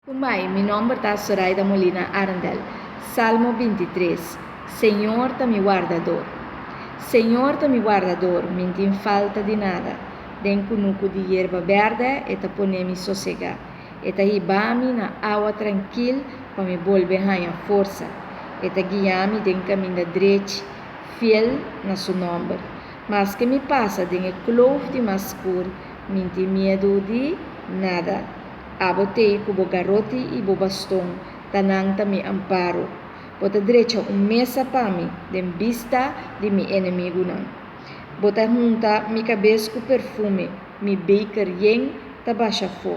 Kumbai, mi nomber ta Soraida Molina Arendel. Salmo 23. Señor ta mi wardador. Señor ta mi wardador, mi n'tin falta di nada. Den kunuku di yerba bèrdè e ta pone mi sosegá. E ta hiba mi na awa trankil pa mi bolbe haña forsa. E ta guia mi den kaminda drechi, fiel na su nòmber. Maske mi pasa den e kloof di mas skur, mi n'tin miedu di nada. Abo t'ei ku bo garoti i bo baston, ta nan ta mi amparo. Bo ta drecha un mesa pa mi den bista di mi enemigunan. Bo ta hunta mi kabes ku perfume, mi beker yen ta basha afó.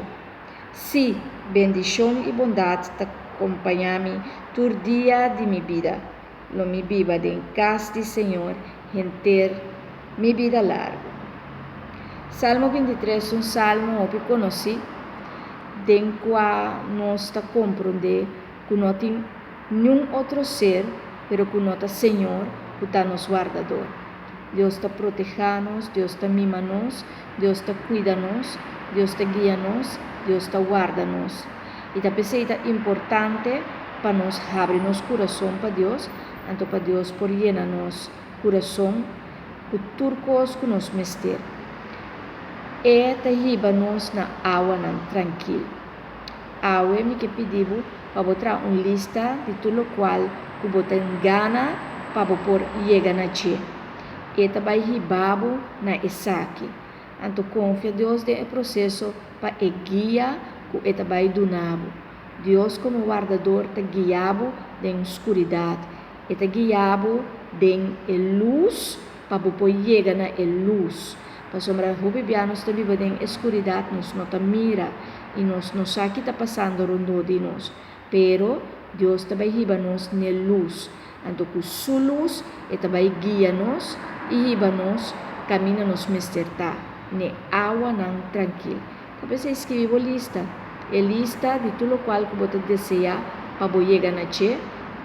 Sí, bendishon i bondat ta kompañá mi tur dia di mi bida. Lo mi biba den kas di Señor henter mi bida largu. Salmo 23 ta un salmo hopi konosí den kua nos ta komprondé ku no tin niun otro ser pero ku no ta Señor ku ta nos wardador. Dios ta protehá nos, Dios ta mima nos, Dios ta kuida nos, Dios ta guia nos, Dios ta warda nos. I ta p'esei ta importante pa nos habri nos kurason pa Dios, anto pa Dios por yena nos kurason ku tur kos ku nos mester. E ta hiba nos na awanan trankil. Awe mi ke pidi bo pa bo traha un lista di tur lokual ku bo tin gana pa bo por yega na dje. E ta bai hiba bo na esaki. Anto konfia Dios den e proseso pa e guia ku e ta bai duna bo. Dios komo wardador ta guia bo den skuridat. E ta guia bo den e lus pa bo por yega na e lus. Pasobra hopi bia nos ta biba den e skuridat, nos no ta mira i nos no sa ki ta pasando rondó di nos. Pero Dios ta bai hiba nos n'e lus. Anto ku su lus e ta bai guia nos i hiba nos kaminda nos mester ta, n'e awanan trankil. Ta p'esei skibi bo lista, e lista di tur lokual ku bo ta deseá pa bo yega na dje,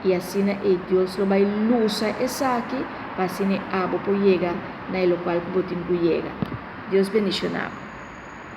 i asina ei Dios lo bai lusa esaki pa asina ei abo por yega na e lokual ku bo tin ku yega. Dios bendishoná bo.